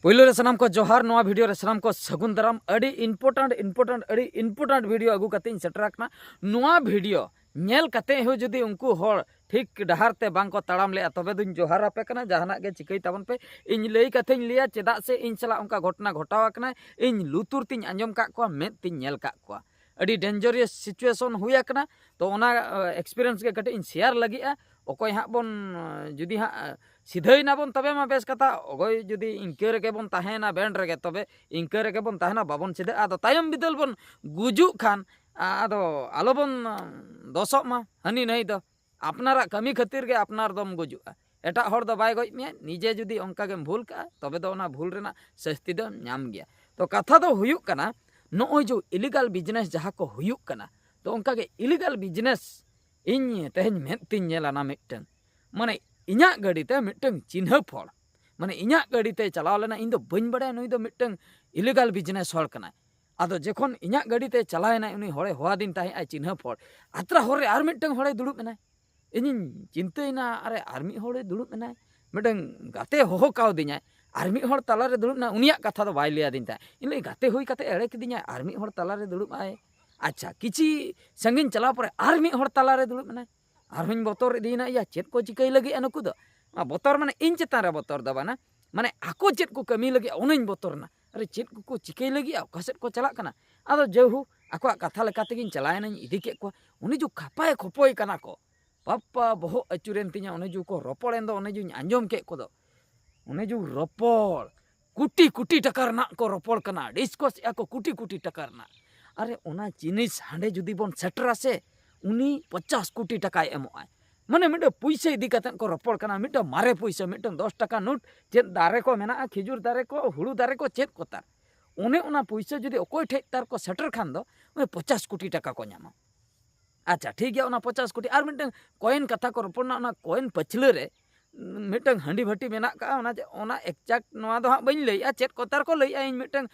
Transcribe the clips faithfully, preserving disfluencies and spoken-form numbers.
ᱯᱳᱭᱞᱳ ᱨᱮ ᱥᱟᱱᱟᱢ ᱠᱚ ᱡᱚᱦᱟᱨ, ᱱᱚᱣᱟ ᱵᱷᱤᱰᱤᱭᱳ ᱨᱮ ᱥᱟᱱᱟᱢ ᱠᱚ ᱥᱟᱹᱜᱩᱱ ᱫᱟᱨᱟᱢ᱾ ᱟᱹᱰᱤ ᱤᱢᱯᱚᱨᱴᱮᱱᱴ ᱤᱢᱯᱚᱨᱴᱮᱱᱴ ᱟᱹᱰᱤ ᱤᱢᱯᱚᱨᱴᱮᱱᱴ ᱵᱷᱤᱰᱤᱭᱳ ᱟᱹᱜᱩ ᱠᱟᱛᱮ ᱤᱧ ᱥᱮᱴᱮᱨ ᱟᱠᱟᱱᱟ᱾ ᱱᱚᱣᱟ ᱵᱷᱤᱰᱤᱭᱳ ᱧᱮᱞ ᱠᱟᱛᱮ ᱦᱚᱸ ᱡᱩᱫᱤ ᱩᱱᱠᱩ ᱦᱚᱲ ᱴᱷᱤᱠ ᱰᱟᱦᱟᱨ ᱛᱮ ᱵᱟᱝ ᱠᱚ ᱛᱟᱲᱟᱢ ᱞᱮᱜᱼᱟ, ᱛᱚᱵᱮ ᱫᱩᱧ ᱡᱚᱦᱟᱨ ᱟᱯᱮ ᱠᱟᱱᱟ᱾ ᱡᱟᱦᱟᱱᱟᱜ ᱜᱮ ᱪᱤᱠᱟᱹᱭ ᱛᱟᱵᱚᱱ ᱯᱮ, ᱤᱧ ᱞᱟᱹᱭ ᱠᱟᱛᱷᱟᱧ ᱞᱟᱹᱭᱟ, ᱪᱮᱫᱟᱜ ᱥᱮ ᱤᱧ ᱥᱟᱞᱟᱜ ᱚᱱᱠᱟ ᱜᱷᱚᱴᱚᱱᱟ ᱜᱷᱚᱴᱟᱣ ᱟᱠᱟᱱᱟ᱾ ᱤᱧ ᱞᱩᱛᱩᱨ ᱛᱤᱧ ᱟᱸᱡᱚᱢ ᱠᱟᱜ ᱠᱚᱣᱟ, ᱢᱮᱫ ᱛᱤᱧ ᱧᱮᱞ ᱠᱟᱜ ᱠᱚᱣᱟ᱾ ᱟᱹᱰᱤ ᱰᱮᱧᱡᱟᱨᱤᱭᱟᱥ ᱥᱤᱪᱩᱭᱮᱥᱚᱱ ᱦᱩᱭ ᱟᱠᱟᱱᱟ᱾ ᱛᱚ ᱚᱱᱟ ᱮᱠᱥᱯᱤᱨᱤᱭᱮᱱᱥ ᱜᱮ ᱠᱟᱹᱴᱤᱡ ᱤᱧ ᱥᱮᱭᱟᱨ ᱞᱟᱹᱜᱤᱫᱼᱟ᱾ ᱚᱠᱚᱭ ᱦᱟᱸᱜ ᱵᱚᱱ ᱡᱩᱫᱤ ᱦᱟᱸᱜ ᱥᱤᱫᱷᱟᱹᱭ ᱱᱟᱵᱚᱱ ᱛᱚᱵᱮ ᱢᱟ ᱵᱮᱥ ᱠᱟᱛᱷᱟ, ᱚᱠᱚᱭ ᱡᱩᱫᱤ ᱤᱱᱠᱟᱹ ᱨᱮᱜᱮ ᱵᱚᱱ ᱛᱟᱦᱮᱱᱟ ᱵᱮᱱᱰ ᱨᱮᱜᱮ, ᱛᱚᱵᱮ ᱤᱱᱠᱟᱹ ᱨᱮᱜᱮ ᱵᱚᱱ ᱛᱟᱦᱮᱱᱟ, ᱵᱟᱵᱚᱱ ᱥᱤᱫᱷᱟᱹᱜᱼᱟ᱾ ᱟᱫᱚ ᱛᱟᱭᱚᱢ ᱵᱤᱫᱟᱹᱞ ᱵᱚᱱ ᱜᱩᱡᱩᱜ ᱠᱷᱟᱱ ᱟᱫᱚ ᱟᱞᱚᱵᱚᱱ ᱫᱚᱥᱚᱜ ᱢᱟ ᱦᱟᱹᱱᱤ ᱱᱟᱹᱭ ᱫᱚ᱾ ᱟᱯᱱᱟᱨᱟᱜ ᱠᱟᱹᱢᱤ ᱠᱷᱟᱹᱛᱤᱨ ᱜᱮ ᱟᱯᱱᱟᱨ ᱫᱚᱢ ᱜᱩᱡᱩᱜᱼᱟ, ᱮᱴᱟᱜ ᱦᱚᱲ ᱫᱚ ᱵᱟᱭ ᱜᱚᱡ ᱢᱮᱭᱟ᱾ ᱱᱤᱡᱮ ᱡᱩᱫᱤ ᱚᱱᱠᱟ ᱜᱮᱢ ᱵᱷᱩᱞ ᱠᱟᱜᱼᱟ, ᱛᱚᱵᱮ ᱫᱚ ᱚᱱᱟ ᱵᱷᱩᱞ ᱨᱮᱱᱟᱜ ᱥᱟᱹᱥᱛᱤ ᱫᱚᱢ ᱧᱟᱢ ᱜᱮᱭᱟ᱾ ᱛᱚ ᱠᱟᱛᱷᱟ ᱫᱚ ᱦᱩᱭᱩᱜ ᱠᱟᱱᱟ, ᱱᱚᱜᱼᱚᱭ ᱡᱮ ᱤᱞᱤᱜᱟᱞ ᱵᱤᱡᱽᱱᱮᱥ ᱡᱟᱦᱟᱸ ᱠᱚ ᱦᱩᱭᱩᱜ ᱠᱟᱱᱟ, ᱛᱚ ᱚᱱᱠᱟ ᱜᱮ ᱤᱞᱤᱜᱟᱞ ᱵᱤᱡᱽᱱᱮᱥ ᱤᱧ ᱛᱮᱦᱮᱧ ᱢᱮᱫ ᱛᱤᱧ ᱧᱮᱞ ᱟᱱᱟ ᱢᱤᱫᱴᱟᱝ, ᱢᱟᱱᱮ ᱤᱧᱟᱹᱜ ᱜᱟᱹᱰᱤ ᱛᱮ ᱢᱤᱫᱴᱟᱝ ᱪᱤᱱᱦᱟᱹᱯ ᱦᱚᱲ, ᱢᱟᱱᱮ ᱤᱧᱟᱹᱜ ᱜᱟᱹᱰᱤ ᱛᱮ ᱪᱟᱞᱟᱣ ᱞᱮᱱᱟ᱾ ᱤᱧ ᱫᱚ ᱵᱟᱹᱧ ᱵᱟᱲᱟᱭᱟ ᱱᱩᱭ ᱫᱚ ᱢᱤᱫᱴᱟᱝ ᱤᱞᱤᱜᱟᱞ ᱵᱤᱡᱽᱱᱮᱥ ᱦᱚᱲ ᱠᱟᱱᱟᱭ᱾ ᱟᱫᱚ ᱡᱚᱠᱷᱚᱱ ᱤᱧᱟᱹᱜ ᱜᱟᱹᱰᱤ ᱛᱮ ᱪᱟᱞᱟᱣ ᱮᱱᱟᱭ, ᱩᱱᱤ ᱦᱚᱲᱮ ᱦᱚᱦᱚ ᱟᱹᱫᱤᱧ ᱛᱟᱦᱮᱸᱜᱼᱟᱭ ᱪᱤᱱᱦᱟᱹᱯ ᱦᱚᱲ, ᱟᱛᱨᱟ ᱦᱚᱨ ᱨᱮ ᱟᱨ ᱢᱤᱫᱴᱟᱝ ᱦᱚᱲᱮ ᱫᱩᱲᱩᱵ ᱮᱱᱟᱭ᱾ ᱤᱧᱤᱧ ᱪᱤᱱᱛᱟᱹᱭᱮᱱᱟ, ᱟᱨᱮ ᱟᱨ ᱢᱤᱫ ᱦᱚᱲᱮ ᱫᱩᱲᱩᱵ ᱮᱱᱟᱭ, ᱢᱤᱫᱴᱟᱝ ᱜᱟᱛᱮ ᱦᱚᱦᱚ ᱠᱟᱣᱫᱤᱧᱟᱭ, ᱟᱨ ᱢᱤᱫ ᱦᱚᱲ ᱛᱟᱞᱟᱨᱮ ᱫᱩᱲᱩᱵ ᱮᱱᱟᱭ᱾ ᱩᱱᱤᱭᱟᱜ ᱠᱟᱛᱷᱟ ᱫᱚ ᱵᱟᱭ ᱞᱟᱹᱭ ᱟᱹᱫᱤᱧ ᱛᱟᱦᱮᱸᱫ᱾ ᱤᱧ ᱞᱟᱹᱭ, ᱜᱟᱛᱮ ᱦᱩᱭ ᱠᱟᱛᱮ ᱮᱲᱮ ᱠᱤᱫᱤᱧᱟᱭ, ᱟᱨ ᱢᱤᱫ ᱦᱚᱲ ᱛᱟᱞᱟᱨᱮ ᱫᱩᱲᱩᱵ ᱟᱭ᱾ ᱟᱪᱪᱷᱟ, ᱠᱤᱪᱷᱤ ᱥᱟᱺᱜᱤᱧ ᱪᱟᱞᱟᱣ ᱯᱚᱨᱮ ᱟᱨ ᱢᱤᱫ ᱦᱚᱲ ᱛᱟᱞᱟᱨᱮ ᱫᱩᱲᱩᱵ ᱮᱱᱟᱭ᱾ ᱟᱨᱦᱚᱸᱧ ᱵᱚᱛᱚᱨ ᱤᱫᱤᱭᱮᱱᱟ, ᱭᱟ ᱪᱮᱫ ᱠᱚ ᱪᱤᱠᱟᱹᱭ ᱞᱟᱹᱜᱤᱫᱼᱟ ᱱᱩᱠᱩ ᱫᱚ? ᱚᱱᱟ ᱵᱚᱛᱚᱨ ᱢᱟᱱᱮ ᱤᱧ ᱪᱮᱛᱟᱱ ᱨᱮ ᱵᱚᱛᱚᱨ ᱫᱚ ᱵᱟᱝᱟ, ᱢᱟᱱᱮ ᱟᱠᱚ ᱪᱮᱫ ᱠᱚ ᱠᱟᱹᱢᱤ ᱞᱟᱹᱜᱤᱫ ᱚᱱᱟᱧ ᱵᱚᱛᱚᱨ ᱮᱱᱟ᱾ ᱟᱨᱮ ᱪᱮᱫ ᱠᱚᱠᱚ ᱪᱤᱠᱟᱹᱭ ᱞᱟᱹᱜᱤᱫᱼᱟ, ᱚᱠᱟ ᱥᱮᱫ ᱠᱚ ᱪᱟᱞᱟᱜ ᱠᱟᱱᱟ? ᱟᱫᱚ ᱡᱟᱹᱦᱩ ᱟᱠᱚᱣᱟᱜ ᱠᱟᱛᱷᱟ ᱞᱮᱠᱟ ᱛᱮᱜᱤᱧ ᱪᱟᱞᱟᱣ ᱮᱱᱟᱧ, ᱤᱫᱤ ᱠᱮᱫ ᱠᱚᱣᱟ᱾ ᱩᱱᱤ ᱡᱚ ᱠᱷᱟᱯᱟᱭ ᱠᱷᱚᱯᱚᱭ ᱠᱟᱱᱟ ᱠᱚ, ᱵᱟᱯᱯᱟ ᱵᱚᱦᱚᱜ ᱟᱹᱪᱩᱨᱮᱱ ᱛᱤᱧᱟ᱾ ᱚᱱᱮ ᱡᱚ ᱠᱚ ᱨᱚᱯᱚᱲᱮᱱ ᱫᱚ, ᱚᱱᱮ ᱡᱚᱧ ᱟᱸᱡᱚᱢ ᱠᱮᱫ ᱠᱚᱫᱚ, ᱚᱱᱮ ᱡᱚ ᱨᱚᱯᱚᱲ ᱠᱩᱴᱤ ᱠᱩᱴᱤ ᱴᱟᱠᱟ ᱨᱮᱱᱟᱜ ᱠᱚ ᱨᱚᱯᱚᱲ ᱠᱟᱱᱟ, ᱰᱤᱥᱠᱚᱥ ᱮᱫᱼᱟ ᱠᱚ ᱠᱩᱴᱤ ᱠᱩᱴᱤ ᱴᱟᱠᱟ ᱨᱮᱱᱟᱜ᱾ ᱟᱨᱮ ᱚᱱᱟ ᱡᱤᱱᱤᱥ ᱦᱟᱸᱰᱮ ᱡᱩᱫᱤ ᱵᱚᱱ ᱥᱮᱴᱮᱨᱟ ᱥᱮ, ᱩᱱᱤ ᱯᱚᱪᱟᱥ ᱠᱩᱴᱤ ᱴᱟᱠᱟᱭ ᱮᱢᱚᱜᱼᱟᱭ᱾ ᱢᱟᱱᱮ ᱢᱤᱫᱴᱮᱱ ᱯᱩᱭᱥᱟᱹ ᱤᱫᱤ ᱠᱟᱛᱮᱫ ᱠᱚ ᱨᱚᱯᱚᱲ ᱠᱟᱱᱟ, ᱢᱤᱫᱴᱮᱱ ᱢᱟᱨᱮ ᱯᱩᱭᱥᱟᱹ, ᱢᱤᱫᱴᱮᱱ ᱫᱚᱥ ᱴᱟᱠᱟ ᱱᱳᱴ, ᱪᱮᱫ ᱫᱟᱨᱮ ᱠᱚ ᱢᱮᱱᱟᱜᱼᱟ, ᱠᱷᱤᱡᱩᱨ ᱫᱟᱨᱮ ᱠᱚ, ᱦᱩᱲᱩ ᱫᱟᱨᱮ ᱠᱚ, ᱪᱮᱫ ᱠᱚ ᱛᱟᱨ᱾ ᱚᱱᱮ ᱚᱱᱟ ᱯᱩᱭᱥᱟᱹ ᱡᱩᱫᱤ ᱚᱠᱚᱭ ᱴᱷᱮᱡ ᱛᱟᱨ ᱠᱚ ᱥᱮᱴᱮᱨ ᱠᱷᱟᱱ ᱫᱚ, ᱩᱱᱤ ᱯᱚᱪᱟᱥ ᱠᱩᱴᱤ ᱴᱟᱠᱟ ᱠᱚ ᱧᱟᱢᱟ᱾ ᱟᱪᱪᱷᱟ, ᱴᱷᱤᱠ ᱜᱮᱭᱟ, ᱚᱱᱟ ᱯᱚᱪᱟᱥ ᱠᱩᱴᱤ᱾ ᱟᱨ ᱢᱤᱫᱴᱟᱝ ᱠᱚᱭᱮᱱ ᱠᱟᱛᱷᱟ ᱠᱚ ᱨᱚᱯᱚᱲ ᱮᱱᱟ, ᱚᱱᱟ ᱠᱚᱭᱮᱱ ᱯᱟᱹᱪᱷᱞᱟᱹ ᱨᱮ ᱢᱤᱫᱴᱟᱝ ᱦᱟᱺᱰᱤ ᱵᱷᱟᱹᱴᱤ ᱢᱮᱱᱟᱜ ᱠᱟᱜᱼᱟ᱾ ᱚᱱᱟ ᱡᱮ, ᱚᱱᱟ ᱮᱠᱡᱟᱠᱴ ᱱᱚᱣᱟ ᱫᱚ ᱦᱟᱸᱜ ᱵᱟᱹᱧ ᱞᱟᱹᱭᱮᱜᱼᱟ, ᱪᱮᱫ ᱠᱚ ᱛᱟᱨ ᱠᱚ ᱞᱟᱹᱭᱮᱜᱼᱟ, ᱤᱧ ᱢᱤᱫᱴᱟᱝ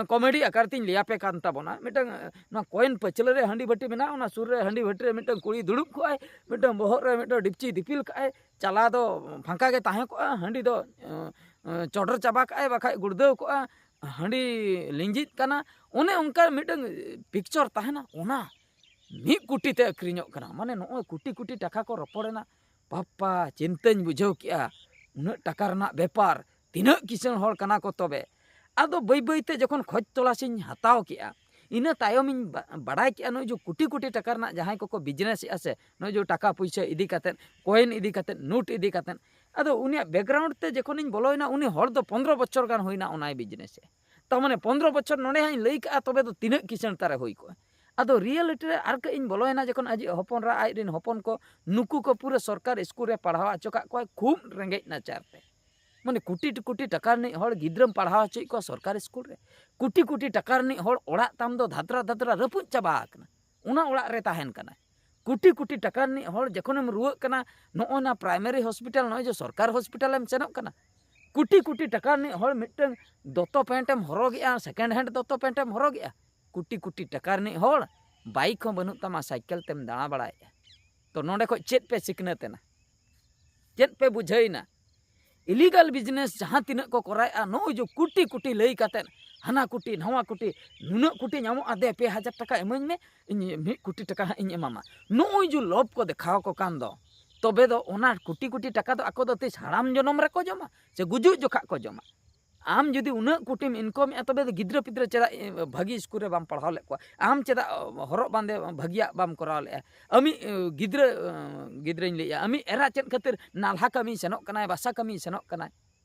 ᱠᱚᱢᱮᱰᱤ ᱟᱠᱟᱨ ᱛᱤᱧ ᱞᱟᱹᱭᱟᱯᱮ ᱠᱟᱱ ᱛᱟᱵᱚᱱᱟ᱾ ᱢᱤᱫᱴᱟᱝ, ᱮ, ᱱᱚᱣᱟ ᱠᱚᱭᱮᱱ ᱯᱟᱹᱪᱷᱞᱟᱹ ᱨᱮ ᱦᱟᱺᱰᱤ ᱵᱷᱟᱹᱴᱤ ᱢᱮᱱᱟᱜᱼᱟ, ᱚᱱᱟ ᱥᱩᱨ ᱨᱮ ᱦᱟᱺᱰᱤ ᱵᱷᱟᱹᱴᱤ ᱨᱮ ᱢᱤᱫᱴᱟᱝ ᱠᱩᱲᱤ ᱫᱩᱲᱩᱵ ᱠᱚᱜᱼᱟᱭ, ᱢᱤᱫᱴᱟᱝ ᱵᱚᱦᱚᱜ ᱨᱮ ᱢᱤᱫᱴᱟᱝ ᱰᱤᱯᱪᱤ ᱫᱤᱯᱤᱞ ᱠᱟᱜᱼᱟᱭ, ᱪᱟᱞᱟ ᱫᱚ ᱯᱷᱟᱸᱠᱟ ᱜᱮ ᱛᱟᱦᱮᱸ ᱠᱚᱜᱼᱟ, ᱦᱟᱺᱰᱤ ᱫᱚ, ᱮ, ᱪᱚᱰᱚᱨ ᱪᱟᱵᱟ ᱠᱟᱜᱼᱟᱭ, ᱵᱟᱠᱷᱟᱡ ᱜᱩᱲᱫᱟᱹᱣ ᱠᱚᱜᱼᱟ, ᱦᱟᱺᱰᱤ ᱞᱤᱸᱡᱤᱜ ᱠᱟᱱᱟ, ᱚᱱᱮ ᱚᱱᱠᱟ ᱢᱤᱫᱴᱟᱝ ᱯᱤᱠᱪᱚᱨ ᱛᱟᱦᱮᱱᱟ, ᱚᱱᱟ ᱢᱤᱫ ᱠᱳᱴᱤ ᱛᱮ ᱟᱹᱠᱷᱨᱤᱧᱚᱜ ᱠᱟᱱᱟ᱾ ᱢᱟᱱᱮ ᱱᱚᱜᱼᱚᱭ ᱠᱳᱴᱤ ᱠᱳᱴᱤ ᱴᱟᱠᱟ ᱠᱚ ᱨᱚᱯᱚᱲᱮᱱᱟ᱾ ᱵᱟᱯᱯᱟ, ᱪᱤᱱᱛᱟᱹᱧ ᱵᱩᱡᱷᱟᱹᱣ ᱠᱮᱜᱼᱟ, ᱩᱱᱟᱹᱜ ᱴᱟᱠᱟ ᱨᱮᱱᱟᱜ ᱵᱮᱯᱟᱨ, ᱛᱤᱱᱟᱹᱜ ᱠᱤᱥᱟᱹᱬ ᱦᱚᱲ ᱠᱟᱱᱟ ᱠᱚ ᱛᱚᱵᱮ᱾ ᱟᱫᱚ ᱵᱟᱹᱭ ᱵᱟᱹᱭ ᱛᱮ ᱡᱚᱠᱷᱚᱱ ᱠᱷᱚᱡᱽ ᱛᱚᱞᱟᱥᱤᱧ ᱦᱟᱛᱟᱣ ᱠᱮᱜᱼᱟ, ᱤᱱᱟᱹ ᱛᱟᱭᱚᱢᱤᱧ ᱵᱟ-, ᱵᱟᱰᱟᱭ ᱠᱮᱜᱼᱟ, ᱱᱚᱜᱼᱚᱭ ᱡᱮ ᱠᱳᱴᱤ ᱠᱳᱴᱤ ᱴᱟᱠᱟ ᱨᱮᱱᱟᱜ ᱡᱟᱦᱟᱸᱭ ᱠᱚᱠᱚ ᱵᱤᱡᱽᱱᱮᱥ ᱮᱜᱼᱟ ᱥᱮ, ᱱᱚᱜᱼᱚᱭ ᱡᱮ ᱴᱟᱠᱟ ᱯᱩᱭᱥᱟᱹ ᱤᱫᱤ ᱠᱟᱛᱮᱫ, ᱠᱚᱭᱮᱱ ᱤᱫᱤ ᱠᱟᱛᱮᱫ, ᱱᱳᱴ ᱤᱫᱤ ᱠᱟᱛᱮᱫ, ᱟᱫᱚ ᱩᱱᱤᱭᱟᱜ ᱵᱮᱠᱜᱨᱟᱣᱩᱱᱰ ᱛᱮ ᱡᱚᱠᱷᱚᱱᱤᱧ ᱵᱚᱞᱚᱭᱮᱱᱟ, ᱩᱱᱤ ᱦᱚᱲ ᱫᱚ ᱯᱚᱱᱨᱚ ᱵᱚᱪᱷᱚᱨ ᱜᱟᱱ ᱦᱩᱭᱱᱟ ᱚᱱᱟᱭ ᱵᱤᱡᱽᱱᱮᱥ ᱮ᱾ ᱛᱟᱨ ᱢᱟᱱᱮ ᱯᱚᱱᱨᱚ ᱵᱚᱪᱷᱚᱨ ᱱᱚᱰᱮ ᱦᱟᱸᱜ ᱤᱧ ᱞᱟᱹᱭ ᱠᱟᱜᱼᱟ, ᱛᱚᱵᱮ ᱫᱚ ᱛᱤᱱᱟᱹᱜ ᱠᱤᱥᱟᱹᱬ ᱛᱟᱨᱮ ᱦᱩᱭ ᱠᱚᱜᱼᱟ᱾ ᱟᱫᱚ ᱨᱤᱭᱮᱞᱤᱴᱤ ᱨᱮ ᱟᱨ ᱠᱟᱹᱡ ᱤᱧ ᱵᱚᱞᱚᱭᱮᱱᱟ, ᱡᱚᱠᱷᱚᱱ ᱟᱡᱤᱡ ᱦᱚᱯᱚᱱ ᱨᱟ, ᱟᱡ ᱨᱮᱱ ᱦᱚᱯᱚᱱ ᱠᱚ, ᱱᱩᱠᱩ ᱠᱚ ᱯᱩᱨᱟᱹ ᱥᱚᱨᱠᱟᱨ ᱥᱠᱩᱞ ᱨᱮ ᱯᱟᱲᱦᱟᱣ ᱦᱚᱪᱚ ᱠᱟᱜ ᱠᱚᱣᱟ ᱠᱷᱩᱵ ᱨᱮᱸᱜᱮᱡ ᱱᱟᱪᱟᱨ ᱛᱮ᱾ ᱢᱟᱱᱮ ᱠᱳᱴᱤ ᱠᱳᱴᱤ ᱴᱟᱠᱟ ᱨᱤᱱᱤᱡ ᱦᱚᱲ ᱜᱤᱫᱽᱨᱟᱹᱢ ᱯᱟᱲᱦᱟᱣ ᱦᱚᱪᱚᱭᱮᱫ ᱠᱚᱣᱟ ᱥᱚᱨᱠᱟᱨ ᱥᱠᱩᱞ ᱨᱮ, ᱠᱳᱴᱤ ᱠᱳᱴᱤ ᱴᱟᱠᱟ ᱨᱤᱱᱤᱡ ᱦᱚᱲ ᱚᱲᱟᱜ ᱛᱟᱢ ᱫᱚ ᱫᱷᱟᱫᱨᱟ ᱫᱷᱟᱫᱨᱟ ᱨᱟᱹᱯᱩᱫ ᱪᱟᱵᱟ ᱟᱠᱟᱱᱟ, ᱚᱱᱟ ᱚᱲᱟᱜ ᱨᱮ ᱛᱟᱦᱮᱱ ᱠᱟᱱᱟᱭ᱾ ᱠᱳᱴᱤ ᱠᱳᱴᱤ ᱴᱟᱠᱟ ᱨᱤᱱᱤᱡ ᱦᱚᱲ ᱡᱚᱠᱷᱚᱱᱮᱢ ᱨᱩᱣᱟᱹᱜ ᱠᱟᱱᱟ, ᱱᱚᱜᱼᱚᱭ ᱱᱟ ᱯᱨᱟᱭᱢᱟᱨᱤ ᱦᱚᱥᱯᱤᱴᱟᱞ, ᱱᱚᱜᱼᱚᱭ ᱡᱮ ᱥᱚᱨᱠᱟᱨ ᱦᱚᱥᱯᱤᱴᱟᱞᱮᱢ ᱥᱮᱱᱚᱜ ᱠᱟᱱᱟ, ᱠᱳᱴᱤ ᱠᱳᱴᱤ ᱴᱟᱠᱟ ᱨᱤᱱᱤᱡ ᱦᱚᱲ ᱢᱤᱫᱴᱟᱝ ᱫᱚᱛᱚ ᱯᱮᱱᱴ ᱮᱢ ᱦᱚᱨᱚᱜᱮᱜᱼᱟ, ᱥᱮᱠᱮᱱᱰ ᱦᱮᱱᱰ ᱫᱚᱛᱚ ᱯᱮᱱᱴ ᱮᱢ ᱦᱚᱨᱚᱜᱮᱜᱼᱟ, ᱠᱳᱴᱤ ᱠᱳᱴᱤ ᱴᱟᱠᱟ ᱨᱤᱱᱤᱡ ᱦᱚᱲ ᱵᱟᱭᱤᱠ ᱦᱚᱸ ᱵᱟᱹᱱᱩᱜ ᱛᱟᱢᱟ, ᱥᱟᱭᱠᱮᱞ ᱛᱮᱢ ᱫᱟᱬᱟ ᱵᱟᱲᱟᱭᱮᱜᱼᱟ᱾ ᱛᱚ ᱱᱚᱰᱮ ᱠᱷᱚᱡ ᱪᱮᱫ ᱯᱮ ᱥᱤᱠᱷᱱᱟᱹᱛ ᱮᱱᱟ? ᱪᱮᱫ ᱯᱮ ᱵᱩᱡᱷᱟᱹᱣ ᱮᱱᱟ? ᱤᱞᱤᱜᱟᱞ ᱵᱤᱡᱽᱱᱮᱥ ᱡᱟᱦᱟᱸ ᱛᱤᱱᱟᱹᱜ ᱠᱚ ᱠᱚᱨᱟᱣᱮᱫᱼᱟ, ᱱᱚᱜᱼᱚᱭ ᱡᱮ ᱠᱳᱴᱤ ᱠᱳᱴᱤ ᱞᱟᱹᱭ ᱠᱟᱛᱮᱫ, ᱦᱟᱱᱟ ᱠᱳᱴᱤ, ᱱᱟᱣᱟ ᱠᱳᱴᱤ, ᱱᱩᱱᱟᱹᱜ ᱠᱳᱴᱤ ᱧᱟᱢᱚᱜᱼᱟ, ᱫᱮ ᱯᱮ ᱦᱟᱡᱟᱨ ᱴᱟᱠᱟ ᱤᱢᱟᱹᱧ ᱢᱮ, ᱤᱧ ᱢᱤᱫ ᱠᱳᱴᱤ ᱴᱟᱠᱟ ᱦᱟᱸᱜ ᱤᱧ ᱮᱢᱟᱢᱟ᱾ ᱱᱚᱜᱼᱚᱭ ᱡᱮ ᱞᱚᱵᱽ ᱠᱚ ᱫᱮᱠᱷᱟᱣ ᱠᱚ ᱠᱟᱱ ᱫᱚ, ᱛᱚᱵᱮ ᱫᱚ ᱚᱱᱟ ᱠᱳᱴᱤ ᱠᱳᱴᱤ ᱴᱟᱠᱟ ᱫᱚ ᱟᱠᱚ ᱫᱚ ᱛᱤᱥ ᱦᱟᱲᱟᱢ ᱡᱚᱱᱚᱢ ᱨᱮᱠᱚ ᱡᱚᱢᱟ ᱥᱮ ᱜᱩᱡᱩᱜ ᱡᱚᱠᱷᱟᱜ ᱠᱚ ᱡᱚᱢᱟ? ᱟᱢ ᱡᱩᱫᱤ ᱩᱱᱟᱹᱜ ᱠᱳᱴᱤᱢ ᱤᱱᱠᱚᱢᱮᱫᱼᱟ, ᱛᱚᱵᱮ ᱫᱚ ᱜᱤᱫᱽᱨᱟᱹ ᱯᱤᱫᱽᱨᱟᱹ ᱪᱮᱫᱟᱜ, ᱮ, ᱵᱷᱟᱹᱜᱤ ᱥᱠᱩᱞ ᱨᱮ ᱵᱟᱢ ᱯᱟᱲᱦᱟᱣ ᱞᱮᱫ ᱠᱚᱣᱟ? ᱟᱢ ᱪᱮᱫᱟᱜ, ᱚ, ᱦᱚᱨᱚᱜ ᱵᱟᱸᱫᱮ ᱵᱷᱟᱹᱜᱤᱭᱟᱜ ᱵᱟᱢ ᱠᱚᱨᱟᱣ ᱞᱮᱫᱼᱟ? ᱟᱢᱤᱡ, ᱮ, ᱜᱤᱫᱽᱨᱟᱹ, ᱮ, ᱜᱤᱫᱽᱨᱟᱹᱧ ᱞᱟᱹᱭᱮᱫᱼᱟ, ᱟᱢᱤᱡ ᱮᱨᱟ ᱪᱮᱫ ᱠᱷᱟᱹᱛᱤᱨ ᱱᱟᱞᱦᱟ ᱠᱟᱹᱢᱤ ᱥᱮᱱᱚᱜ ᱠᱟᱱᱟᱭ, ᱵᱟᱥᱟ ᱠᱟᱹᱢᱤ ᱥᱮᱱᱚᱜ ᱠᱟᱱᱟᱭ?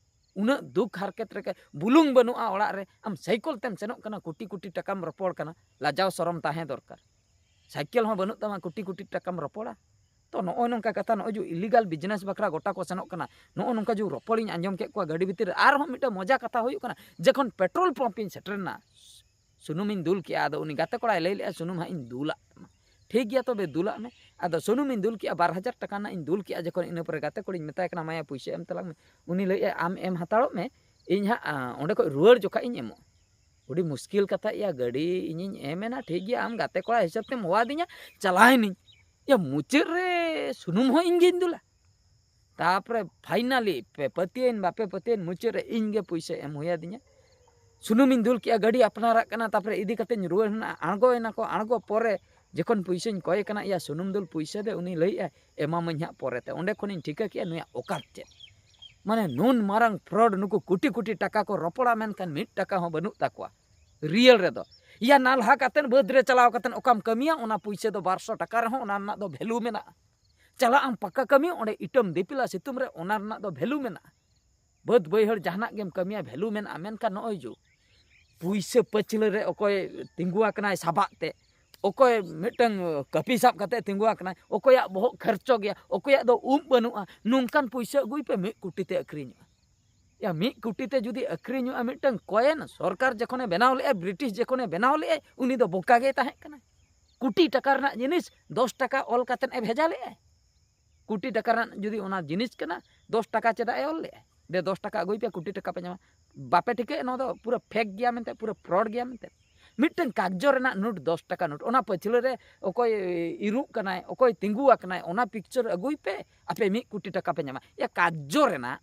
ᱩᱱᱟᱹᱜ ᱫᱩᱠ ᱦᱟᱨᱠᱮᱛ ᱨᱮ ᱵᱩᱞᱩᱝ ᱵᱟᱹᱱᱩᱜᱼᱟ ᱚᱲᱟᱜ ᱨᱮ, ᱟᱢ ᱥᱟᱭᱠᱮᱞ ᱛᱮᱢ ᱥᱮᱱᱚᱜ ᱠᱟᱱᱟ, ᱠᱳᱴᱤ ᱠᱳᱴᱤ ᱴᱟᱠᱟᱢ ᱨᱚᱯᱚᱲ ᱠᱟᱱᱟ, ᱞᱟᱡᱟᱣ ᱥᱚᱨᱚᱢ ᱛᱟᱦᱮᱸ ᱫᱚᱨᱠᱟᱨ᱾ ᱥᱟᱭᱠᱮᱞ ᱦᱚᱸ ᱵᱟᱹᱱᱩᱜ ᱛᱟᱢᱟ, ᱠᱳᱴᱤ ᱠᱳᱴᱤ ᱴᱟᱠᱟᱢ ᱨᱚᱯᱚᱲᱟ᱾ ᱛᱚ ᱱᱚᱜᱼᱚᱭ ᱱᱚᱝᱠᱟ ᱠᱟᱛᱷᱟ, ᱱᱚᱜᱼᱚᱭ ᱡᱮ ᱤᱞᱤᱜᱟᱞ ᱵᱤᱡᱽᱱᱮᱥ ᱵᱟᱠᱷᱨᱟ ᱜᱚᱴᱟ ᱠᱚ ᱥᱮᱱᱚᱜ ᱠᱟᱱᱟ, ᱱᱚᱜᱼᱚ ᱱᱚᱝᱠᱟ ᱡᱮ ᱨᱚᱯᱚᱲᱤᱧ ᱟᱸᱡᱚᱢ ᱠᱮᱫ ᱠᱚᱣᱟ ᱜᱟᱹᱰᱤ ᱵᱷᱤᱛᱤᱨ ᱨᱮ᱾ ᱟᱨᱦᱚᱸ ᱢᱤᱫᱴᱟᱝ ᱢᱚᱡᱟ ᱠᱟᱛᱷᱟ ᱦᱩᱭᱩᱜ ᱠᱟᱱᱟ, ᱡᱚᱠᱷᱚᱱ ᱯᱮᱴᱨᱳᱞ ᱯᱟᱢᱯ ᱤᱧ ᱥᱮᱴᱮᱨ ᱮᱱᱟ, ᱥᱩᱱᱩᱢᱤᱧ ᱫᱩᱞ ᱠᱮᱜᱼᱟ᱾ ᱟᱫᱚ ᱩᱱᱤ ᱜᱟᱛᱮ ᱠᱚᱲᱟᱭ ᱞᱟᱹᱭ ᱞᱮᱜᱼᱟ, "ᱥᱩᱱᱩᱢ ᱦᱟᱸᱜ ᱤᱧ ᱫᱩᱞᱟᱜ ᱛᱟᱢᱟ᱾" ᱴᱷᱤᱠ ᱜᱮᱭᱟ, ᱛᱚᱵᱮ ᱫᱩᱞᱟᱜ ᱢᱮ᱾ ᱟᱫᱚ ᱥᱩᱱᱩᱢᱤᱧ ᱫᱩᱞ ᱠᱮᱜᱼᱟ, ᱵᱟᱨ ᱦᱟᱡᱟᱨ ᱴᱟᱠᱟ ᱨᱮᱱᱟᱜ ᱤᱧ ᱫᱩᱞ ᱠᱮᱜᱼᱟ᱾ ᱡᱚᱠᱷᱚᱱ ᱤᱱᱟᱹ ᱯᱚᱨᱮ ᱜᱟᱛᱮ ᱠᱩᱲᱤᱧ ᱢᱮᱛᱟᱭ ᱠᱟᱱᱟ, "ᱢᱟᱭᱟ, ᱯᱩᱭᱥᱟᱹ ᱮᱢ ᱛᱟᱞᱟᱝ ᱢᱮ", ᱩᱱᱤ ᱞᱟᱹᱭᱮᱜᱼᱟᱭ, "ᱟᱢ ᱮᱢ ᱦᱟᱛᱟᱲᱚᱜ ᱢᱮ, ᱤᱧ ᱦᱟᱸᱜ, ᱟᱸ, ᱚᱸᱰᱮ ᱠᱷᱚᱡ ᱨᱩᱣᱟᱹᱲ ᱡᱚᱠᱷᱟᱡ ᱤᱧ ᱮᱢᱚᱜᱼᱟ᱾" ᱟᱹᱰᱤ ᱢᱩᱥᱠᱤᱞ ᱠᱟᱛᱷᱟ ᱭᱟ, ᱜᱟᱹᱰᱤ ᱤᱧᱤᱧ ᱮᱢ ᱮᱱᱟ, ᱴᱷᱤᱠ ᱜᱮᱭᱟ, ᱟᱢ ᱜᱟᱛᱮ ᱠᱚᱲᱟ ᱦᱤᱥᱟᱹᱵ ᱛᱮᱢ ᱦᱚᱦᱚᱣᱟᱫᱤᱧᱟ, ᱪᱟᱞᱟᱣᱮᱱᱟᱹᱧ᱾ ᱭᱟ, ᱢᱩᱪᱟᱹᱫ ᱨᱮ ᱥᱩᱱᱩᱢ ᱦᱚᱸ ᱤᱧ ᱜᱤᱧ ᱫᱩᱞᱟ᱾ ᱛᱟᱯᱚᱨᱮ ᱯᱷᱟᱭᱱᱟᱞᱤ ᱯᱮ ᱯᱟᱹᱛᱭᱟᱹᱣᱮᱱ ᱵᱟᱯᱮ ᱯᱟᱹᱛᱭᱟᱹᱣᱮᱱ, ᱢᱩᱪᱟᱹᱫ ᱨᱮ ᱤᱧ ᱜᱮ ᱯᱩᱭᱥᱟᱹ ᱮᱢ ᱦᱩᱭ ᱟᱹᱫᱤᱧᱟ᱾ ᱥᱩᱱᱩᱢᱤᱧ ᱫᱩᱞ ᱠᱮᱜᱼᱟ, ᱜᱟᱹᱰᱤ ᱟᱯᱱᱟᱨᱟᱜ ᱠᱟᱱᱟ, ᱛᱟᱯᱚᱨᱮ ᱤᱫᱤ ᱠᱟᱛᱮᱧ ᱨᱩᱣᱟᱹᱲ ᱦᱮᱱᱟ᱾ ᱟᱬᱜᱚᱭᱮᱱᱟ ᱠᱚ, ᱟᱬᱜᱚ ᱯᱚᱨᱮ ᱡᱚᱠᱷᱚᱱ ᱯᱩᱭᱥᱟᱹᱧ ᱠᱚᱭᱮ ᱠᱟᱱᱟ, ᱭᱟ ᱥᱩᱱᱩᱢ ᱫᱩᱞ ᱯᱩᱭᱥᱟᱹ ᱫᱮ, ᱩᱱᱤ ᱞᱟᱹᱭᱮᱜᱼᱟᱭ ᱮᱢᱟᱢᱟᱹᱧ ᱦᱟᱸᱜ ᱯᱚᱨᱮᱛᱮ᱾ ᱚᱸᱰᱮ ᱠᱷᱚᱱᱤᱧ ᱴᱷᱤᱠᱟᱹ ᱠᱮᱜᱼᱟ ᱱᱩᱭᱟᱜ ᱚᱠᱟᱛ ᱪᱮᱫ᱾ ᱢᱟᱱᱮ ᱱᱩᱱ ᱢᱟᱨᱟᱝ ᱯᱷᱨᱚᱰ, ᱱᱩᱠᱩ ᱠᱳᱴᱤ ᱠᱳᱴᱤ ᱴᱟᱠᱟ ᱠᱚ ᱨᱚᱯᱚᱲᱟ, ᱢᱮᱱᱠᱷᱟᱱ ᱢᱤᱫ ᱴᱟᱠᱟ ᱦᱚᱸ ᱵᱟᱹᱱᱩᱜ ᱛᱟᱠᱚᱣᱟ ᱨᱤᱭᱮᱞ ᱨᱮᱫᱚ᱾ ᱭᱟ ᱱᱟᱞᱦᱟ ᱠᱟᱛᱮᱱ ᱵᱟᱹᱫᱽ ᱨᱮ ᱪᱟᱞᱟᱣ ᱠᱟᱛᱮᱱ ᱚᱠᱟᱢ ᱠᱟᱹᱢᱤᱭᱟ, ᱚᱱᱟ ᱯᱩᱭᱥᱟᱹ ᱫᱚ ᱵᱟᱨᱥᱚ ᱴᱟᱠᱟ ᱨᱮᱦᱚᱸ ᱚᱱᱟ ᱨᱮᱱᱟᱜ ᱫᱚ ᱵᱷᱮᱞᱩ ᱢᱮᱱᱟᱜᱼᱟ᱾ ᱪᱟᱞᱟᱜ ᱟᱢ ᱯᱟᱠᱟ ᱠᱟᱹᱢᱤ, ᱚᱸᱰᱮ ᱤᱴᱟᱹᱢ ᱫᱤᱯᱤᱞᱟ ᱥᱤᱛᱩᱝ ᱨᱮ, ᱚᱱᱟ ᱨᱮᱱᱟᱜ ᱫᱚ ᱵᱷᱮᱞᱩ ᱢᱮᱱᱟᱜᱼᱟ᱾ ᱵᱟᱹᱫᱽ ᱵᱟᱹᱭᱦᱟᱹᱲ ᱡᱟᱦᱟᱱᱟᱜ ᱜᱮᱢ ᱠᱟᱹᱢᱤᱭᱟ, ᱵᱷᱮᱞᱩ ᱢᱮᱱᱟᱜᱼᱟ᱾ ᱢᱮᱱᱠᱷᱟᱱ ᱱᱚᱜᱼᱚᱭ ᱡᱮ ᱯᱩᱭᱥᱟᱹ ᱯᱟᱹᱪᱷᱞᱟᱹ ᱨᱮ ᱚᱠᱚᱭ ᱛᱤᱸᱜᱩ ᱟᱠᱟᱱᱟᱭ ᱥᱟᱵᱟᱜ ᱛᱮ, ᱚᱠᱚᱭ ᱢᱤᱫᱴᱟᱝ ᱠᱟᱹᱯᱤ ᱥᱟᱵ ᱠᱟᱛᱮ ᱛᱤᱸᱜᱩ ᱟᱠᱟᱱᱟᱭ, ᱚᱠᱚᱭᱟᱜ ᱵᱚᱦᱚᱜ ᱠᱷᱟᱨᱪᱚ ᱜᱮᱭᱟ, ᱚᱠᱚᱭᱟᱜ ᱫᱚ ᱩᱵ ᱵᱟᱹᱱᱩᱜᱼᱟ, ᱱᱚᱝᱠᱟᱱ ᱯᱩᱭᱥᱟᱹ ᱟᱹᱜᱩᱭ ᱯᱮ, ᱢᱤᱫ ᱠᱳᱴᱤ ᱛᱮ ᱟᱹᱠᱷᱨᱤᱧᱚᱜᱼᱟ᱾ ᱭᱟ, ᱢᱤᱫ ᱠᱳᱴᱤ ᱛᱮ ᱡᱩᱫᱤ ᱟᱹᱠᱷᱨᱤᱧᱚᱜᱼᱟ ᱢᱤᱫᱴᱟᱝ ᱠᱚᱭᱮᱱ, ᱥᱚᱨᱠᱟᱨ ᱡᱚᱠᱷᱚᱱᱮ ᱵᱮᱱᱟᱣ ᱞᱮᱜᱼᱟᱭ, ᱵᱨᱤᱴᱤᱥ ᱡᱚᱠᱷᱚᱱᱮ ᱵᱮᱱᱟᱣ ᱞᱮᱜᱼᱟᱭ, ᱩᱱᱤ ᱫᱚ ᱵᱚᱠᱟ ᱜᱮᱭ ᱛᱟᱦᱮᱸ ᱠᱟᱱᱟ᱾ ᱠᱳᱴᱤ ᱴᱟᱠᱟ ᱨᱮᱱᱟᱜ ᱡᱤᱱᱤᱥ ᱫᱚᱥ ᱴᱟᱠᱟ ᱚᱞ ᱠᱟᱛᱮᱫ ᱮ ᱵᱷᱮᱡᱟ ᱞᱮᱜᱼᱟᱭ᱾ ᱠᱳᱴᱤ ᱴᱟᱠᱟ ᱨᱮᱱᱟᱜ ᱡᱩᱫᱤ ᱚᱱᱟ ᱡᱤᱱᱤᱥ ᱠᱟᱱᱟ, ᱫᱚᱥ ᱴᱟᱠᱟ ᱪᱮᱫᱟᱜ ᱮ ᱚᱞ ᱞᱮᱜᱼᱟᱭ? ᱫᱮ, ᱫᱚᱥ ᱴᱟᱠᱟ ᱟᱹᱜᱩᱭ ᱯᱮ, ᱠᱳᱴᱤ ᱴᱟᱠᱟ ᱯᱮ ᱧᱟᱢᱟ᱾ ᱵᱟᱯᱮ ᱴᱷᱤᱠᱟᱹᱭᱟ ᱱᱚᱣᱟ ᱫᱚ ᱯᱩᱨᱟᱹ ᱯᱷᱮᱠ ᱜᱮᱭᱟ ᱢᱮᱱᱛᱮ, ᱯᱩᱨᱟᱹ ᱯᱷᱨᱚᱰ ᱜᱮᱭᱟ ᱢᱮᱱᱛᱮ? ᱢᱤᱫᱴᱟᱝ ᱠᱟᱜᱡᱚ ᱨᱮᱱᱟᱜ ᱱᱳᱴ, ᱫᱚᱥ ᱴᱟᱠᱟ ᱱᱳᱴ, ᱚᱱᱟ ᱯᱟᱹᱪᱷᱞᱟᱹ ᱨᱮ ᱚᱠᱚᱭ ᱤᱨᱩᱜ ᱠᱟᱱᱟᱭ, ᱚᱠᱚᱭ ᱛᱤᱸᱜᱩ ᱟᱠᱟᱱᱟᱭ, ᱚᱱᱟ ᱯᱤᱠᱪᱟᱨ ᱟᱹᱜᱩᱭ ᱯᱮ, ᱟᱯᱮ ᱢᱤᱫ ᱠᱳᱴᱤ ᱴᱟᱠᱟ ᱯᱮ ᱧᱟᱢᱟ᱾ ᱭᱟ, ᱠᱟᱜᱡᱚ ᱨᱮᱱᱟᱜ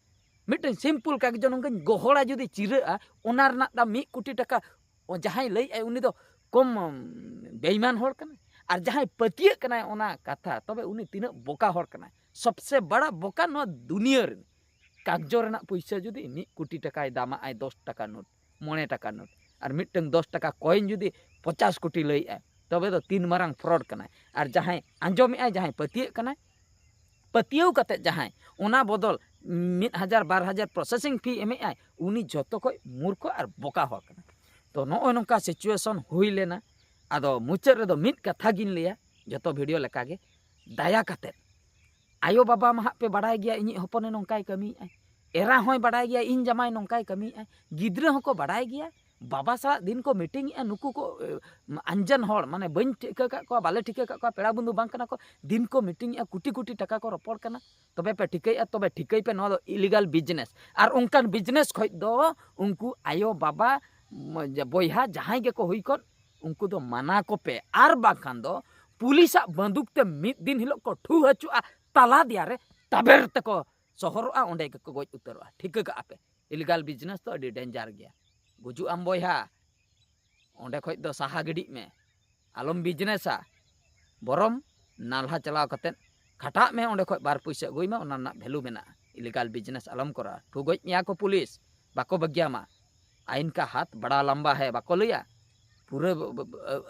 ᱢᱤᱫᱴᱟᱝ ᱥᱤᱢᱯᱚᱞ ᱠᱟᱜᱡᱚ ᱱᱚᱝᱠᱟᱧ ᱜᱚᱦᱚᱲᱟ, ᱡᱩᱫᱤ ᱪᱤᱨᱟᱹᱜᱼᱟ, ᱚᱱᱟ ᱨᱮᱱᱟᱜ ᱫᱟᱢ ᱢᱤᱫ ᱠᱳᱴᱤ ᱴᱟᱠᱟ᱾ ᱚ, ᱡᱟᱦᱟᱸᱭ ᱞᱟᱹᱭᱮᱫᱼᱟᱭ ᱩᱱᱤ ᱫᱚ ᱠᱚᱢ, ᱩᱢ, ᱵᱮᱭᱤᱢᱟᱱ ᱦᱚᱲ ᱠᱟᱱᱟᱭ, ᱟᱨ ᱡᱟᱦᱟᱸᱭ ᱯᱟᱹᱛᱭᱟᱹᱜ ᱠᱟᱱᱟᱭ ᱚᱱᱟ ᱠᱟᱛᱷᱟ, ᱛᱚᱵᱮ ᱩᱱᱤ ᱛᱤᱱᱟᱹᱜ ᱵᱚᱠᱟ ᱦᱚᱲ ᱠᱟᱱᱟᱭ᱾ ᱥᱚᱵᱥᱮ ᱵᱟᱲᱟ ᱵᱚᱠᱟ ᱱᱚᱣᱟ ᱫᱩᱱᱤᱭᱟᱹ ᱨᱮᱱ᱾ ᱠᱟᱜᱡᱚ ᱨᱮᱱᱟᱜ ᱯᱩᱭᱥᱟᱹ ᱡᱩᱫᱤ ᱢᱤᱫ ᱠᱳᱴᱤ ᱴᱟᱠᱟᱭ ᱫᱟᱢᱟᱜ ᱟᱭ, ᱫᱚᱥ ᱴᱟᱠᱟ ᱱᱳᱴ, ᱢᱚᱬᱮ ᱴᱟᱠᱟ ᱱᱳᱴ, ᱟᱨ ᱢᱤᱫᱴᱟᱝ ᱫᱚᱥ ᱴᱟᱠᱟ ᱠᱚᱭᱮᱱ ᱡᱩᱫᱤ ᱯᱚᱪᱟᱥ ᱠᱳᱴᱤ ᱞᱟᱹᱭᱮᱫᱼᱟᱭ, ᱛᱚᱵᱮ ᱫᱚ ᱛᱤᱱ ᱢᱟᱨᱟᱝ ᱯᱷᱨᱚᱰ ᱠᱟᱱᱟᱭ᱾ ᱟᱨ ᱡᱟᱦᱟᱸᱭ ᱟᱸᱡᱚᱢᱮᱫᱼᱟᱭ, ᱡᱟᱦᱟᱸᱭ ᱯᱟᱹᱛᱭᱟᱹᱜ ᱠᱟᱱᱟᱭ, ᱯᱟᱹᱛᱭᱟᱹᱣ ᱠᱟᱛᱮ ᱡᱟᱦᱟᱸᱭ ᱚᱱᱟ ᱵᱚᱫᱚᱞ ᱢᱤᱫ ᱦᱟᱡᱟᱨ ᱵᱟᱨ ᱦᱟᱡᱟᱨ ᱯᱨᱚᱥᱮᱥᱤᱝ ᱯᱷᱤ ᱮᱢᱮᱫᱼᱟᱭ, ᱩᱱᱤ ᱡᱷᱚᱛᱚ ᱠᱷᱚᱡ ᱢᱩᱨᱠᱷᱚ ᱟᱨ ᱵᱚᱠᱟ ᱦᱚᱲ ᱠᱟᱱᱟᱭ᱾ ᱛᱚ, ᱱᱚᱜᱼᱚᱭ ᱱᱚᱝᱠᱟ ᱥᱤᱪᱩᱭᱮᱥᱚᱱ ᱦᱩᱭ ᱞᱮᱱᱟ᱾ ᱟᱫᱚ ᱢᱩᱪᱟᱹᱫ ᱨᱮᱫᱚ ᱢᱤᱫ ᱠᱟᱛᱷᱟ ᱜᱤᱧ ᱞᱟᱹᱭᱟ, ᱡᱷᱚᱛᱚ ᱵᱷᱤᱰᱤᱭᱳ ᱞᱮᱠᱟᱜᱮ, ᱫᱟᱭᱟ ᱠᱟᱛᱮ ᱟᱭᱳ ᱵᱟᱵᱟ ᱢᱟ ᱦᱟᱸᱜ ᱯᱮ ᱵᱟᱲᱟᱭ ᱜᱮᱭᱟ ᱤᱧᱤᱡ ᱦᱚᱯᱚᱱᱮ ᱱᱚᱝᱠᱟᱭ ᱠᱟᱹᱢᱤᱭᱮᱫᱼᱟᱭ, ᱮᱨᱟ ᱦᱚᱸᱭ ᱵᱟᱲᱟᱭ ᱜᱮᱭᱟ ᱤᱧ ᱡᱟᱢᱟᱭ ᱱᱚᱝᱠᱟᱭ ᱠᱟᱹᱢᱤᱭᱮᱫᱼᱟᱭ, ᱜᱤᱫᱽᱨᱟᱹ ᱦᱚᱸᱠᱚ ᱵᱟᱲᱟᱭ ᱜᱮᱭᱟ, ᱵᱟᱵᱟ ᱥᱟᱞᱟᱜ ᱫᱤᱱ ᱠᱚ ᱢᱤᱴᱤᱝ ᱮᱫᱼᱟ ᱱᱩᱠᱩ ᱠᱚ, ᱮ, ᱟᱱᱡᱟᱱ ᱦᱚᱲ, ᱢᱟᱱᱮ ᱵᱟᱹᱧ ᱴᱷᱤᱠᱟᱹ ᱠᱟᱜ ᱠᱚᱣᱟ, ᱵᱟᱞᱮ ᱴᱷᱤᱠᱟᱹ ᱠᱟᱜ ᱠᱚᱣᱟ, ᱯᱮᱲᱟ ᱵᱚᱱᱫᱷᱩ ᱵᱟᱝ ᱠᱟᱱᱟ ᱠᱚ, ᱫᱤᱱ ᱠᱚ ᱢᱤᱴᱤᱝ ᱮᱫᱼᱟ, ᱠᱳᱴᱤ ᱠᱳᱴᱤ ᱴᱟᱠᱟ ᱠᱚ ᱨᱚᱯᱚᱲ ᱠᱟᱱᱟ᱾ ᱛᱚᱵᱮ ᱯᱮ ᱴᱷᱤᱠᱟᱹᱭᱮᱫᱼᱟ, ᱛᱚᱵᱮ ᱴᱷᱤᱠᱟᱹᱭ ᱯᱮ, ᱱᱚᱣᱟ ᱫᱚ ᱤᱞᱤᱜᱟᱞ ᱵᱤᱡᱽᱱᱮᱥ᱾ ᱟᱨ ᱚᱱᱠᱟᱱ ᱵᱤᱡᱽᱱᱮᱥ ᱠᱷᱚᱡ ᱫᱚ ᱩᱱᱠᱩ ᱟᱭᱳ ᱵᱟᱵᱟ, ᱢ-, ᱵᱚᱭᱦᱟ ᱡᱟᱦᱟᱸᱭ ᱜᱮᱠᱚ ᱦᱩᱭ ᱠᱚᱫ, ᱩᱱᱠᱩ ᱫᱚ ᱢᱟᱱᱟ ᱠᱚᱯᱮ, ᱟᱨ ᱵᱟᱝᱠᱷᱟᱱ ᱫᱚ ᱯᱩᱞᱤᱥᱟᱜ ᱵᱟᱹᱫᱩᱠ ᱛᱮ ᱢᱤᱫ ᱫᱤᱱ ᱦᱤᱞᱳᱜ ᱠᱚ ᱴᱷᱩ ᱦᱚᱪᱚᱜᱼᱟ ᱛᱟᱞᱟ ᱫᱮᱭᱟ ᱨᱮ᱾ ᱛᱟᱵᱮᱨ ᱛᱮᱠᱚ ᱥᱚᱦᱚᱨᱚᱜᱼᱟ, ᱚᱸᱰᱮ ᱜᱮᱠᱚ ᱜᱚᱡ ᱩᱛᱟᱹᱨᱚᱜᱼᱟ᱾ ᱴᱷᱤᱠᱟᱹ ᱠᱟᱜᱼᱟ ᱯᱮ, ᱤᱞᱤᱜᱟᱞ ᱵᱤᱡᱽᱱᱮᱥ ᱫᱚ ᱟᱹᱰᱤ ᱰᱮᱧᱡᱟᱨ ᱜᱮᱭᱟ᱾ ᱜᱩᱡᱩᱜ ᱟᱢ ᱵᱚᱭᱦᱟ, ᱚᱸᱰᱮ ᱠᱷᱚᱡ ᱫᱚ ᱥᱟᱦᱟ ᱜᱤᱰᱤᱜ ᱢᱮ, ᱟᱞᱚᱢ ᱵᱤᱡᱽᱱᱮᱥᱟ᱾ ᱵᱚᱨᱚᱢ ᱱᱟᱞᱦᱟ ᱪᱟᱞᱟᱣ ᱠᱟᱛᱮᱫ ᱠᱷᱟᱴᱟᱜ ᱢᱮ, ᱚᱸᱰᱮ ᱠᱷᱚᱡ ᱵᱟᱨ ᱯᱩᱭᱥᱟᱹ ᱟᱹᱜᱩᱭ ᱢᱮ, ᱚᱱᱟ ᱨᱮᱱᱟᱜ ᱵᱷᱮᱞᱩ ᱢᱮᱱᱟᱜᱼᱟ᱾ ᱤᱞᱤᱜᱟᱞ ᱵᱤᱡᱽᱱᱮᱥ ᱟᱞᱚᱢ ᱠᱚᱨᱟᱣᱟ, ᱴᱷᱩ ᱜᱚᱡ ᱢᱮᱭᱟ ᱠᱚ ᱯᱩᱞᱤᱥ, ᱵᱟᱠᱚ ᱵᱟᱹᱜᱤᱭᱟᱢᱟ᱾ ᱟᱭᱤᱱ ᱠᱟ ᱦᱟᱛ ᱵᱟᱲᱟ ᱞᱟᱢᱵᱟ ᱦᱮ ᱵᱟᱠᱚ ᱞᱟᱹᱭᱟ, ᱯᱩᱨᱟᱹ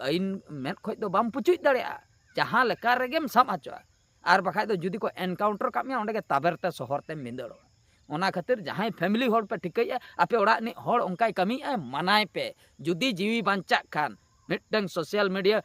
ᱟᱭᱤᱱ ᱢᱮᱫ ᱠᱷᱚᱡ ᱫᱚ ᱵᱟᱢ ᱯᱩᱪᱩᱡ ᱫᱟᱲᱮᱭᱟᱜᱼᱟ, ᱡᱟᱦᱟᱸ ᱞᱮᱠᱟ ᱨᱮᱜᱮᱢ ᱥᱟᱵ ᱦᱚᱪᱚᱜᱼᱟ᱾ ᱟᱨ ᱵᱟᱠᱷᱟᱡ ᱫᱚ ᱡᱩᱫᱤ ᱠᱚ ᱮᱱᱠᱟᱣᱩᱱᱴᱟᱨ ᱠᱟᱜ ᱢᱮᱭᱟ, ᱚᱸᱰᱮ ᱜᱮ ᱛᱟᱵᱮᱨ ᱛᱮ ᱥᱚᱦᱚᱨ ᱛᱮᱢ ᱵᱷᱤᱸᱫᱟᱹᱲᱚᱜᱼᱟ᱾ ᱚᱱᱟ ᱠᱷᱟᱹᱛᱤᱨ ᱡᱟᱦᱟᱸᱭ ᱯᱷᱮᱢᱤᱞᱤ ᱦᱚᱲ ᱯᱮ ᱴᱷᱤᱠᱟᱹᱭᱮᱫᱼᱟ, ᱟᱯᱮ ᱚᱲᱟᱜ ᱨᱤᱱᱤᱡ ᱦᱚᱲ ᱚᱱᱠᱟᱭ ᱠᱟᱹᱢᱤᱭᱮᱫᱼᱟ, ᱢᱟᱱᱟᱭ ᱯᱮ᱾ ᱡᱩᱫᱤ ᱡᱤᱣᱤ ᱵᱟᱧᱪᱟᱜ ᱠᱷᱟᱱ, ᱢᱤᱫᱴᱟᱝ ᱥᱳᱥᱟᱞ ᱢᱤᱰᱤᱭᱟ,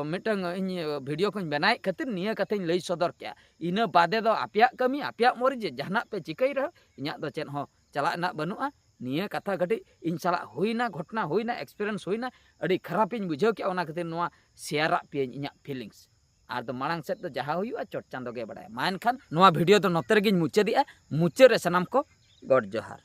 ᱢᱤᱫᱴᱟᱝ ᱤᱧ ᱵᱷᱤᱰᱤᱭᱳ ᱠᱚᱧ ᱵᱮᱱᱟᱣᱮᱫ ᱠᱷᱟᱹᱛᱤᱨ ᱱᱤᱭᱟᱹ ᱠᱟᱛᱷᱟᱧ ᱞᱟᱹᱭ ᱥᱚᱫᱚᱨ ᱠᱮᱜᱼᱟ᱾ ᱤᱱᱟᱹ ᱵᱟᱫᱮ ᱫᱚ ᱟᱯᱮᱭᱟᱜ ᱠᱟᱹᱢᱤ, ᱟᱯᱮᱭᱟᱜ ᱢᱚᱨᱡᱤ, ᱡᱟᱦᱟᱱᱟᱜ ᱯᱮ ᱪᱤᱠᱟᱹᱭ ᱨᱮᱦᱚᱸ ᱤᱧᱟᱹᱜ ᱫᱚ ᱪᱮᱫ ᱦᱚᱸ ᱪᱟᱞᱟᱜ ᱨᱮᱱᱟᱜ ᱵᱟᱹᱱᱩᱜᱼᱟ᱾ ᱱᱤᱭᱟᱹ ᱠᱟᱛᱷᱟ ᱠᱟᱹᱴᱤᱡ ᱤᱧ ᱥᱟᱞᱟᱜ ᱦᱩᱭᱱᱟ, ᱜᱷᱚᱴᱚᱱᱟ ᱦᱩᱭᱱᱟ, ᱮᱠᱥᱯᱤᱨᱤᱭᱮᱱᱥ ᱦᱩᱭᱱᱟ, ᱟᱹᱰᱤ ᱠᱷᱟᱨᱟᱯ ᱤᱧ ᱵᱩᱡᱷᱟᱹᱣ ᱠᱮᱜᱼᱟ, ᱚᱱᱟ ᱠᱷᱟᱹᱛᱤᱨ ᱱᱚᱣᱟ ᱥᱮᱭᱟᱨᱟᱜ ᱯᱮᱭᱟᱹᱧ ᱤᱧᱟᱹᱜ ᱯᱷᱤᱞᱤᱝᱥ᱾ ᱟᱨ ᱫᱚ ᱢᱟᱲᱟᱝ ᱥᱮᱫ ᱫᱚ ᱡᱟᱦᱟᱸ ᱦᱩᱭᱩᱜᱼᱟ, ᱪᱚᱴ ᱪᱟᱸᱫᱚ ᱜᱮ ᱵᱟᱲᱟᱭᱟ᱾ ᱢᱟ ᱮᱱᱠᱷᱟᱱ ᱱᱚᱣᱟ ᱵᱷᱤᱰᱤᱭᱳ ᱫᱚ ᱱᱚᱛᱮ ᱨᱮᱜᱮᱧ ᱢᱩᱪᱟᱹᱫᱮᱜᱼᱟ᱾ ᱢᱩᱪᱟᱹᱫ ᱨᱮ ᱥᱟᱱᱟᱢ ᱠᱚ ᱜᱚᱰ ᱡᱚᱦᱟᱨ᱾